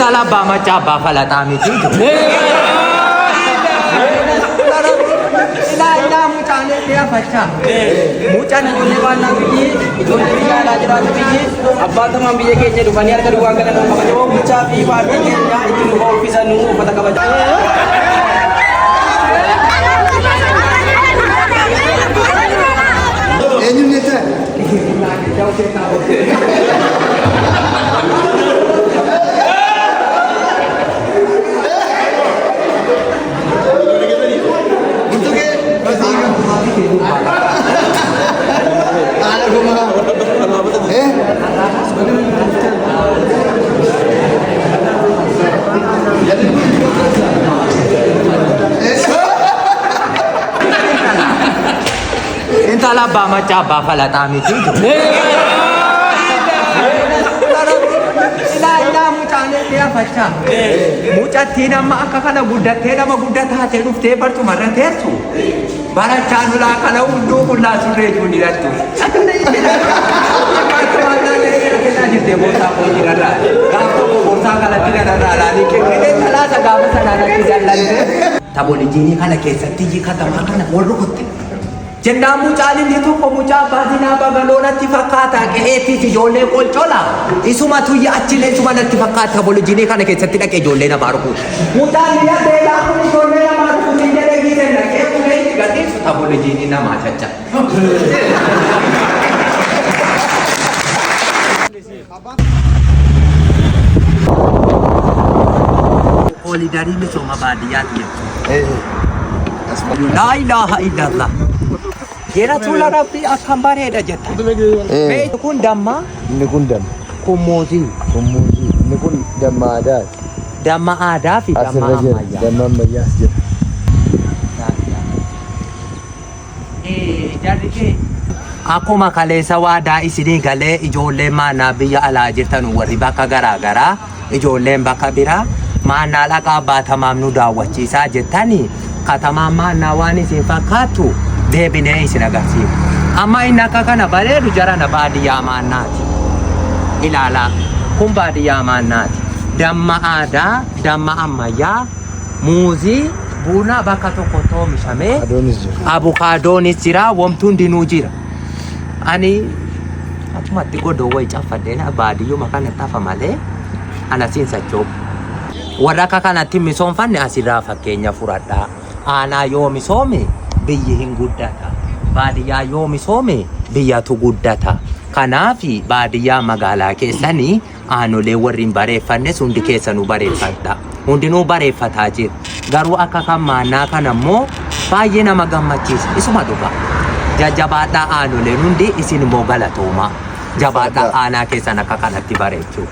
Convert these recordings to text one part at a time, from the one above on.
Intala abbaa maccaa abbaa falaxaa miti. Ilaa ilaa mucaalee kee afachaa. Mucaan ijoollee baannaa biyyi ijoollee biyya alaa jiraatu biyyi abbaa tamaan biyya keenya dhufanii harka duwwaan galan kabajamoo bulchaa fi paartii keenya itti nuuf uffisan uffata kabajamoo. Eenyuun jettaa? Burtukee masiiga. Haala gumaa. Eh? Intala abbaa maccaa abbaa falaxaa miti. Ilaa ilaa mucaalee kee afachaa. Mucattiin amma akka kana guddattee nama guddaa taatee dhuftee barcumarra teessu. Barachaa nulaa kana hunduu qullaa surree jiru ni dhattu. Taboolijiinii kana keessatti katamaa kana wal rukutte. Jennaan mucaan inni tokko mucaa abbaa zinaa bagaloo natti fakkaata qe'eettis ijoollee qolcola isuma tuyya achilee isuma natti fakkaata taboolijiinii kana keessatti dhaqee ijoollee namaa rukutu. Mucaan biyya beelaa kun ijoollee namaa rukutu jedhee giisee dhaqee ulee itti gadhiisu taboolijiinii namaa caccaba. Koolidarii misooma baadiyyaati jechuudha. Laa ilaaha illallah. Jera tuula rabbii akkam bareeda jetta. Mee kun damma Inni kun damma. kun muuzii. Kun muuzii. Inni kun damma aadaati. Damma aadaa fi damma Asirra jira. ammayyaa. Damma ammayyaas jira. Jarri kee akkuma kaleessa waadaa isinii galee ijoolleen maannaa biyya alaa jirtan warri bakka garaa garaa ijoolleen bakka biraa maannaa dhaqaa baatamaam nu daawwachiisaa jettanii katamaan maannaa waan isin fakkaattu deebinee isin agarsiifna. Amma inni akka kana bareedu jarana baadiyyaa maannaati. Ilaalaa kun baadiyyaa maannaati. Damma aadaa, damma ammayyaa, muuzii, buna bakka tokkotti oomishamee Adoonis jira. Abukaadoonis jira, wamti hundinuu jira. Ani achumatti godoo wayi caffadheen baadiyyuma kanatti hafa malee ana siin socho'u. Warra akka kanatti misoomfanne asirraa fakkeenya fudhadhaa. Aanaa yoo misoome biyyi hin guddata. Baadiyyaa yoo misoome biyyatu guddata. Kanaaf baadiyyaa magaalaa keessanii aanolee warri hin bareeffannes hundi keessanuu bareeffadha. Hundinuu bareeffataa jira. Garuu akka kan maannaa kana immoo baay'ee nama gammachiisa. Isuma dhugaa. Jajjabaadhaa aanoleen hundi isin immoo galatoomaa. Jabaadhaa aanaa keessan akka kanatti bareechuu.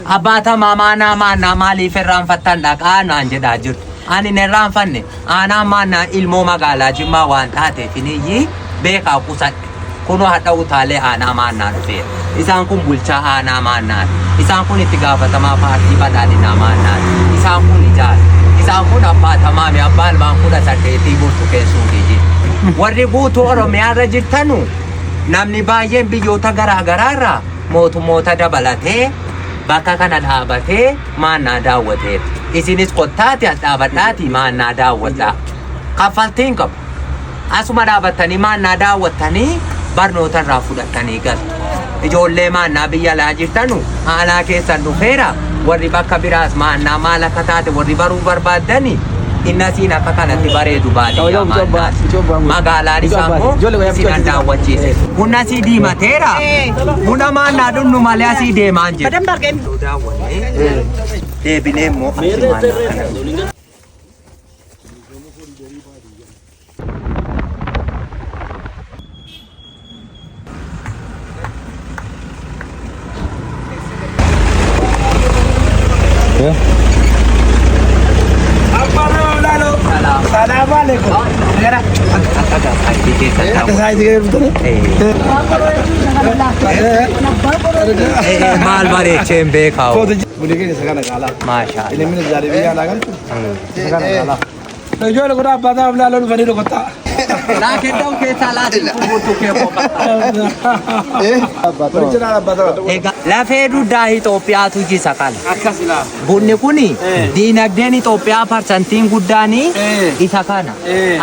Abbaa tamaa maanaa maannaa maaliif irraanfattan dhaqaa naan jedhaa jirtu. Ani hin irraanfanne aanaa maannaa ilmoo magaalaa Jimmaa waan taateef iniyyi beekaa qusadhe. Kunoo hadha utaalee aanaa maannaa dhufeera. Isaan kun bulchaa aanaa maannaati. Isaan kun itti gaafatamaa paartii badhaadhinaa maannaati. Isaan kun ijaara. Isaan kun abbaa tamaami abbaa ilmaan 18 burtukee suudii jiru. Warri guutuu Oromiyaa irra jirtanu namni baay'een biyyoota garaa garaa irraa mootummoota dabalatee bakka kana dhaabatee maannaa daawwateera. Isinis kottaati as dhaabadhaati maannaa daawwadhaa. Kaffaltiin qabu. Asuma dhaabattanii maannaa daawwattanii barnoota irraa fudhattanii galtu. Ijoollee maannaa biyya alaa jirtanu aanaa keessan dhufeera warri bakka biraas maannaa maal akka taate warri baruu barbaaddani innasiin akka kanatti bareedu baadiyyaa maannaati. Magaalaan isaa immoo isinan daawwachiise. Buna asii diimateera. Buna maannaa dhugnu malee asii deemaan jiru. Daawwannee deebinee immoo achi maannaa kana. Salaamu alaikum. Maal bareecheen beekaa? Bunni keenya isa kana qaalaa. Maashaa Allah. Inni jaalee biyya alaa galchu. Isa kana qaalaa. Ijoollee kun abbaa isaa laaloo dhufanii dhokottaa. Laakiin dhau keessaa laatiin kun burtukee qofa. Original abbaa isaa. Egaa Lafee dugdaa Itoophiyaatu jisa kana. Akkas ilaa. Bunni kuni diinagdeen Itoophiyaa parsantiin guddaan isa kana.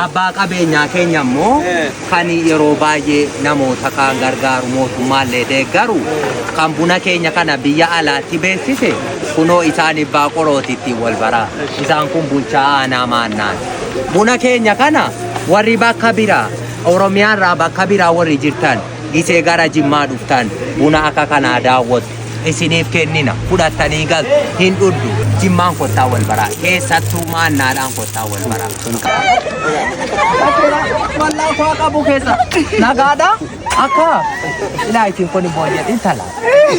Abbaa qabeenyaa keenya immoo kan yeroo baay'ee namoota kaan gargaaru mootummaallee deeggaru kan buna keenya kana biyya alaatti beeksise kunoo isaan abbaa qorootitti wal baraa. Isaan kun bulchaa aanaa maannaan. Buna keenya kana warri bakka biraa Oromiyaarraa bakka biraa warri jirtan gisee gara Jimmaa dhuftan buna akka kanaa daawwattu. Isiniif kennina fudhattanii galtu hin dhuddu. Jimmaan kottaa wal baraa, keessattuu maannaadhaan kottaa wal baraa. Wallaa koo qabu keessa nagaadha akka ilaa isin kun booyyee intala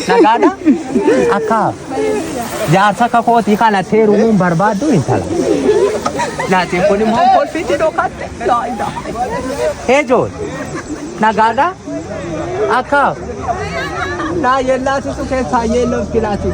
nagaadha akka jaarsa akka kootii kana heerumuun barbaaddu intala. Laatiin kun immoo kolfiti dhokatte. Heejoon nagaadha akka naa yellaasisu keessaa yeelloof kilaasi.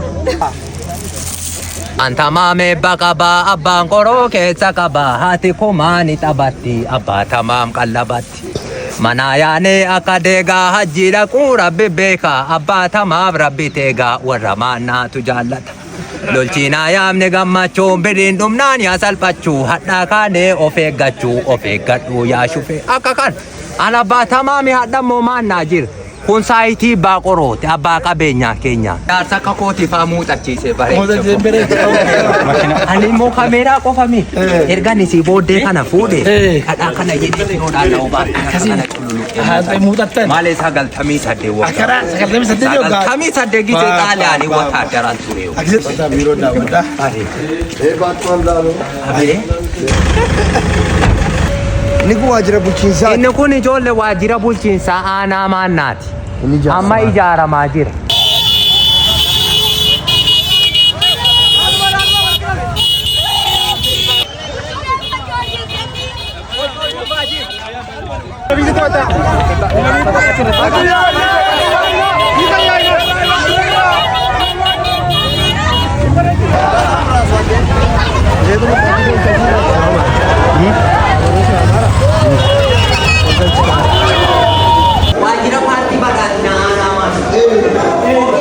Anta maamee qaba abbaan qoroo keessa qaba haati kumaani taphatti abbaa tamaam qallabatti. Mana yaanee akka deegaa hajji dhaquu rabbi beeka abbaa tamaaf rabbi teegaa warra maannaatu jaallata. Lolchiinaa yaamne gammachuun biriin dhumnaan yaa salphachuu hadhaa kaanee of eeggachuu of eeggadhuu yaa shufee akka kan an abbaa tamaami hadhammoo maannaa jira. Kun saayitii abbaa qorooti abbaa qabeenyaa keenya. Jaarsa akka kootii faa muuxachiisee bareecha. Ani immoo kameeraa qofa mi. Ergan isii booddee kana fuudhe dhadhaa kana jedhee yeroodhaan na obaafte kana cululuqee. Muuxattan. Malee 98 waggaa. Akkaraa 98 waggaa. 98 gisee xaaliyaanii wataaddaraan ture. Akkasitti biiroo daawwadha. Ee baattu allaaloo. Abee. Inni kun waajjira bulchiinsaati. Inni kun ijoollee waajjira bulchiinsaa aanaa maannaati. Inni ijaaramaa Amma ijaaramaa jira. Waajjira paartii badhaadhinaa aanaa maannaa.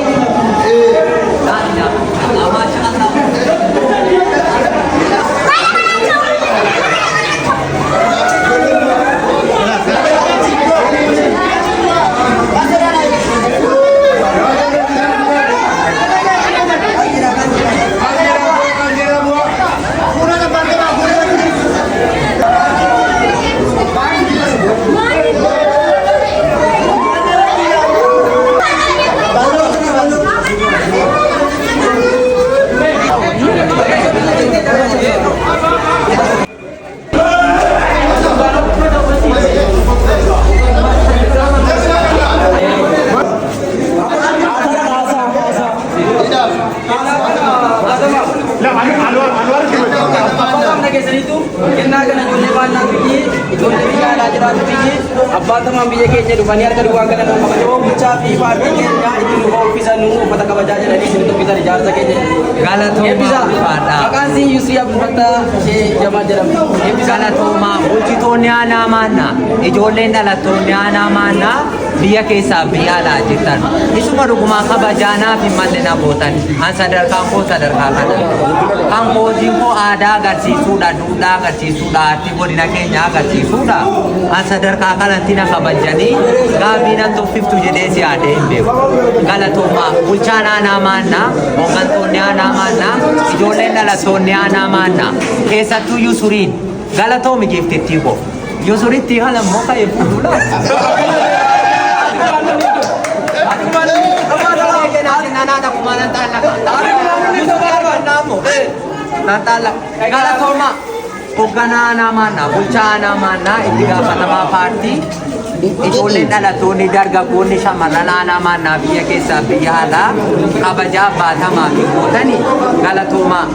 Abbaa qaamna keessaniitu kennaa kana ijoollee maannaa biyyi ijoollee biyya alaa jiraatu biyyi abbaa tamaan biyya keenya dhufanii harka duwwaan galan kabajamoo bulchaa fi paartii keenya itti nuuf uffisanuu uffata kabajaa jedhanii isin dubbisan ijaarsa keenya. Galatoomaa Eebbisaa. ulfaadhaa. Maqaan sii Yusrii Abdulfattaa ishee Jamaa jedhama. Eebbisaa. Galatoomaa bulchitoonni aanaa maannaa ijoolleen dhalattoonni aanaa maannaa biyya keessaa biyya alaa jirtan isuma dhugumaa kabajaanaa fi malle na gootan an sadarkaan koo sadarkaa kana kan kootiin koo aadaa agarsiisuudha duudhaa agarsiisuudha aartii godina keenyaa agarsiisuudha an sadarkaa kanatti na kabajanii gaabii nan tuffiftu jedhee si yaadee hin beeku. Galatoomaa bulchaan aanaa maannaa hooggantoonni aanaa maannaa ijoolleen dhalattoonni aanaa maannaa keessattuu Yusuriin galatoomi giiftittii koo Yusuritti haala immoo ka'ee fuudhu laata. Galatooma hoogganaa aanaa maannaa bulchaa aanaa maannaa itti gaafatamaa paartii ijoolleen dhalattoonni dargaggoonni shamarran aanaa maannaa biyya keessaa biyya alaa kabajaa baatamaa fi gootanii galatoomaa.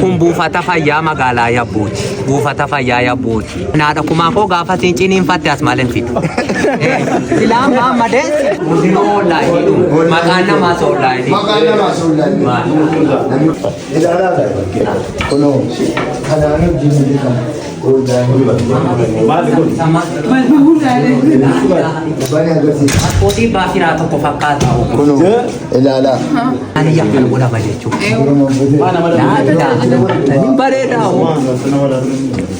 Kun buufata fayyaa magaalaa Yabbuuti. Buufata fayyaa Yabbuuti. Naadha kumaa koo gaafa siin ciniinfatte as maal hin fidu. Silaan maammadees hundinuu onlaayinii dhumu. Maqaan namaas onlaayinii. Maqaan namaas onlaayinii. Ilaalaa kunoo kanaan hojiin hojjetama. Bani agarsiisa. Paaspoortii baafiraa tokko fakkaata. Kunoo ilaalaa. Ani yakkan godhama jechuudha. Bareedaa.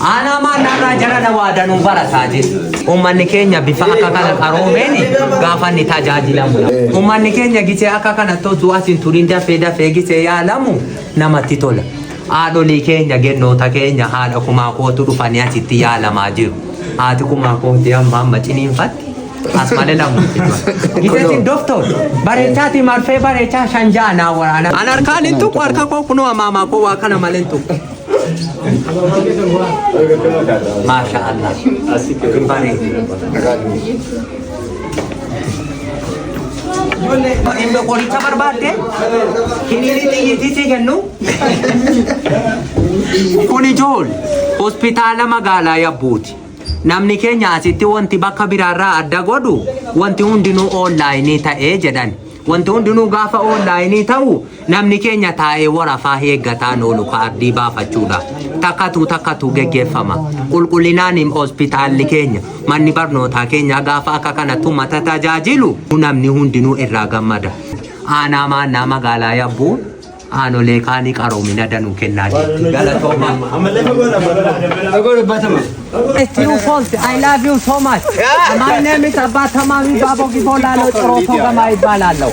Aanaa maannarraa jara dawaa danuu barataa jiru. Uummanni keenya bifa akka kana qaroomeen gaafa inni tajaajilamu. Uummanni keenya gisee akka kana toltu as hin turin dafee dafee gisee yaalamu namatti tola. Haadholii keenya gennoota keenya haadha kumaa kootu dhufanii asitti yaalamaa jiru. Haati kumaa kooti amma amma ciniinfatti. As malee lamuutti jira. Giseetiin doktor bareechaati marfee bareechaa shan ja'a naa waraana. An harkaan hin tuqu harka koo kunoo amaamaa koo waa kana malee hin tuqu. Maasha Allah. Bareeda. Inni qoricha barbaadde kiniinii xiyyiitii sii kennu. Kun ijool hospitaala magaalaa Yabbuuti. Namni keenya asitti wanti bakka biraarraa adda godhu wanti hundinuu onlaayinii ta'ee jedhan. Wanti hundinuu gaafa onlaayinii ta'u namni keenya taa'ee warafaa eeggataan oolu kaardii baafachuudha. Takkatu takkatu geggeeffama. Qulqullinaan hospitaalli keenya manni barnootaa keenya gaafa akka kanatti uummata tajaajilu namni hundinuu irraa gammada. Aanaa maannaa magaalaa Yabbuu aanolee kaanii qaroomina danuu kennaa jirti. Galatoomaa. It's your fault. I love you so much. My name is Abba Tamami Babo Gibolalo Choroto Gama ይባላለሁ።